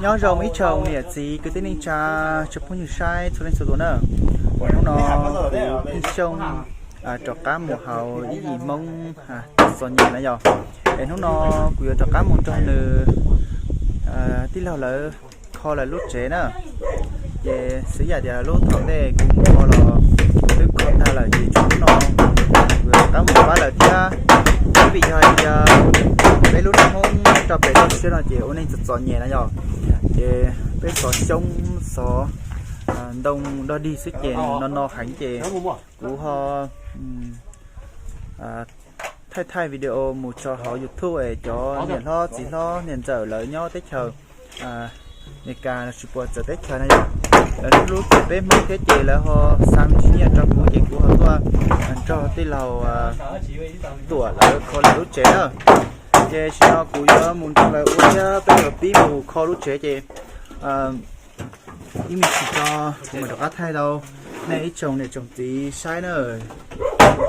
Nyob zoo ib tsoom niam txiv kwv tij neej tsa, tsoom phooj ywg saib txhua leej txhua tus na. Hnub no kuv Pheej Xyooj rov qab mus hauv ib yim Hmoob txom nyem na yog. Es hnub no kuv yuav rov qab mus nrog nws tij laug lawv kho lawv lub tsev na. Ces xwv yam tias lub thaum ntej kuv mus kho los twb kho tag lawm ces tsuas hnub no kuv yuav rov qab mus pab lawv thiab. Vim yog tias peb lub neej Hmoob nyob rau pem toj siab no ces ua neej txom txom nyem na yog. Ces peb xov xyoob xov ntoo dog dig xwb ces no no heev ces kuv ho thaij thaij video mus tso hauv YouTube es cov niam hlob txiv hlob niam ntxawm lawv nyob teb chaws Amelikas los tsis puas txawv teb chaws na yog, lawv hlub hlub peb Hmoob thiab ces lawv ho xa me ntsis nyiaj rau kuv ces kuv ho tuaj nrog tij laug Tuam lawv kho lawv lub tsev na. Ces tam sim no kuv yuav mus nrog lawv ua thiab peb yuav pib mus kho lub tsev ces ib me ntsis tso kuv mam rov qab thaij rau nej ib tsoom niam tsoom txiv saib na.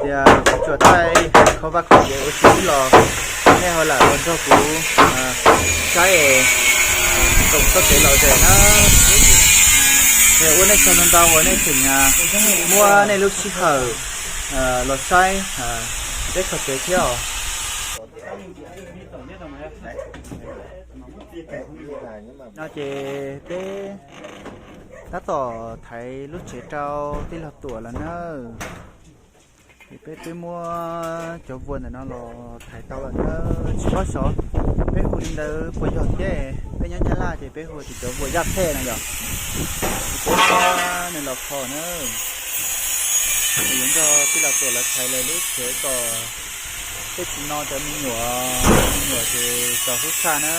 Tias kuv tsuas thaij kho vaj kho tsev ua si xwb los nej ho lam los nrog kuv saib es koom txoj kev lom zem na. Es ua nej tsaug ntau ntau uas nej tseem muab nej lub sij hawm los saib peb kho tsev thiab os. No ces peb tab tom thaiv lub tsev rau tij laug Tuam lawm na. Ces peb twb muab cov vuas ntawm no los thaiv tau lawm na. Tsis paub xyov peb hu li ntawd puas yog thiab, peb nyob Nyab Laj ces peb hu tias cov vuas yaj phej no yog. Ces peb muab nws los kho na. Ces yuav nrog tij laug Tuam lawv thaiv lawv lub tsev kom tej tsis no cov me nyuam, me nyuam ces txaus hlub tshaj na.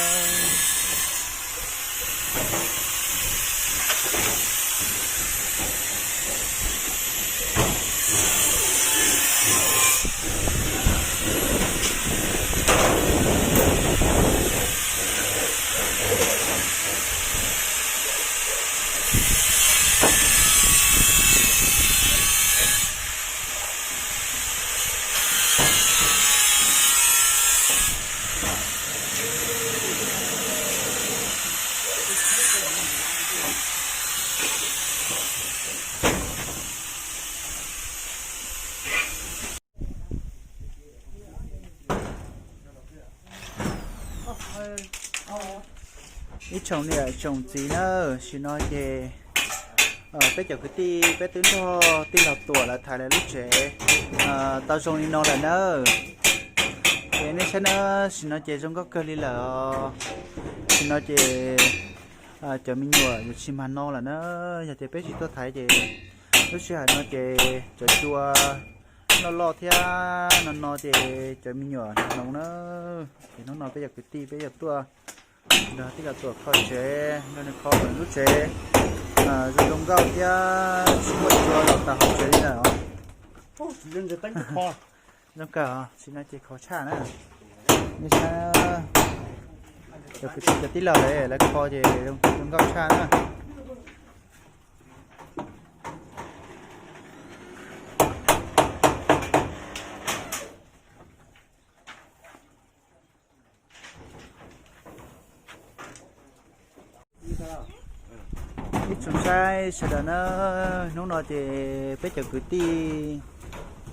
Ib tsoom niam tsoom txiv na, tam sim no ces peb cov kwv tij peb twb nrog tij laug Tuam lawv thaiv lawv lub tsev tau zoo li no lawm na. Ces nej saib na, tam sim no ces zoo nkauj kawg li lawm os. Tam sim no ces cov me nyuam yuav tsis mag no lawm na. Yog tias peb tsis tuaj thaiv ces lub sij hawm no ces cov cua loj loj thiab no no ces cov me nyuam hnoos na. Ces hnub no peb cov kwv tij peb yuav tuaj nrog tij laug Tuam kho tsev, nrog nws kho lub tsev zoo zoo nkauj thiab tsis muaj cua los tag hauv tsev li lawm os. Zoo kawg, tam sim no ces khov tshaj na. Nej saib, cov kwv tij cov tij laug lawv kho ces zoo nkauj tshaj na. Ib tsoom saib sawv daws na, hnub no ces peb cov kwv tij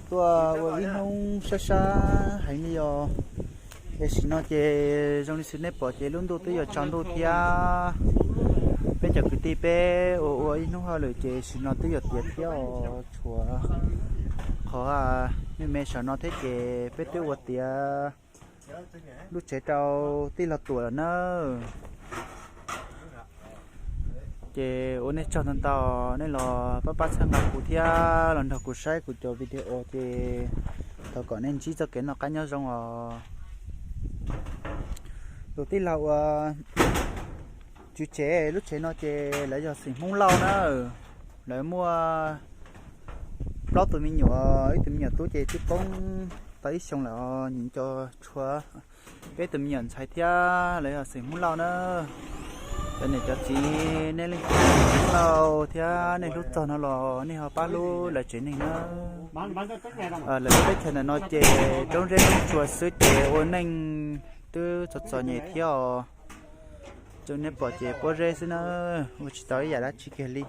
tuaj ua ib hnub sab sab heev li os. Tam sim no ces zoo li xws nej pom ces lub ntuj twb yuav tsaus ntuj thiab. Peb cov kwv tij peb ua ua ib hnub hauj lwm ces tam sim no twb yuav tiav thiab os. Tshuav qhov me me saum no thiab ces peb twb ua tiav lub tsev rau tij laug Tuam lawm na. Ces ua nej tsaug ntau ntau nej los pab pab txhawb nqa kuv thiab los nrog kuv saib kuv cov video ces thov kom nej ntsib txoj kev noj qab nyob zoo os. Tus tij laug uas tswv tsev lub tsev no ces lawv yog xeem Hmoob Lauj na. Lawv muaj plaub tus me nyuam, ib tug me nyuam tub ces twb poob tau ib xyoos lawm os, nyiam co tshua. Peb tus me nyuam ntxhais thiab lawv yog xeem Hmoob Lauj na. Cov niam cov txiv nej leej twg Hmoob Lauj thiab nej hlub txog no los nej ho pab hlub lawv tsev neeg na. Lawv lub teb chaws ntawm no ces roob zeb roob tsuas xwb ces ua neej twb txom txom nyem thiab os. Tsuas nej pom ces pob zeb xwb na, ua tsis tau ib yam dab tsi kiag li.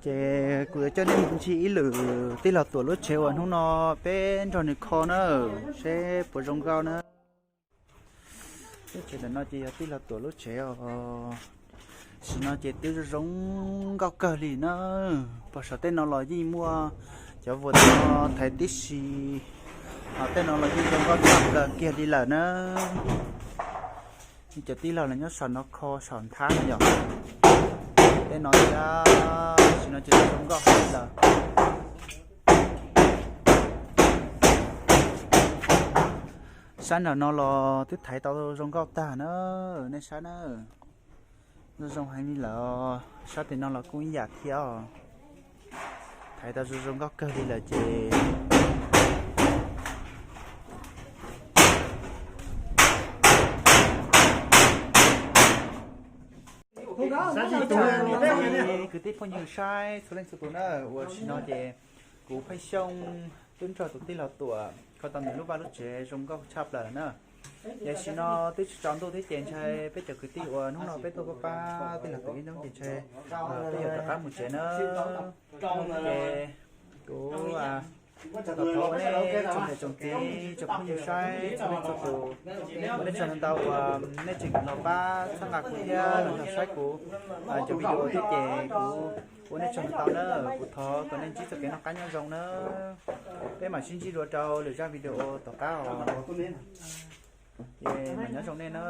Ces kuv yuav coj nej mus ncig ib lwm tij laug Tuam lub tsev uas hnub no peb nrog nws kho na, seb puas zoo nkauj na. Lub tsev ntawm no ces yog tij laug Tuam lub tsev os. Sim no ces twb zoo zoo nkauj kawg li na. Pog saum tej no los yeej muaj cov vuas no thaiv tib si, ho tej no los yeej zoo nkauj tshaj plaws kiag li lawm na. Cov tij laug los nyob saum no kho saum nthab no yom. Tej no thiab, sim no ces zoo nkauj heev li lawm. Sab nram no los twb thaiv tau zoo nkauj tag na, nej saib na. Zoo zoo heev li lawm, sab tim no los kuj ib yam thiab os. Thaiv tau zoo zoo nkauj kawg li lawm ces kwv tij phooj ywg saib txhua leej txhua tus na, ua sim no ces kuv Pheej Xyooj twb nrog tus tij laug Tuam kho tau nws lub vaj lub tsev zoo nkauj tshaj plaws lawm na. Yog sim no twb tsis tsaus ntuj thiab ces ntshai peb cov kwv tij uas hnub no peb tuaj pab pab tij laug Tuam ib hnub ces ntshai peb yuav rov qab mus tsev na. Ces kuv thov nej tsoom niam tsoom txiv tsoom phooj ywg saib txhua leej txhua tus, ua nej tsaug ntau uas nej tseem los pab txhawb nqa kuv thiab los nrog saib kuv cov video thiab ces kuv ua nej tsaug ntau na. Kuv thov kom nej ntsib txoj kev noj qab nyob zoo na. Peb mam sib ntsib dua rau lwm zaj video tom qab os. Ces mam nyob zoo nej na.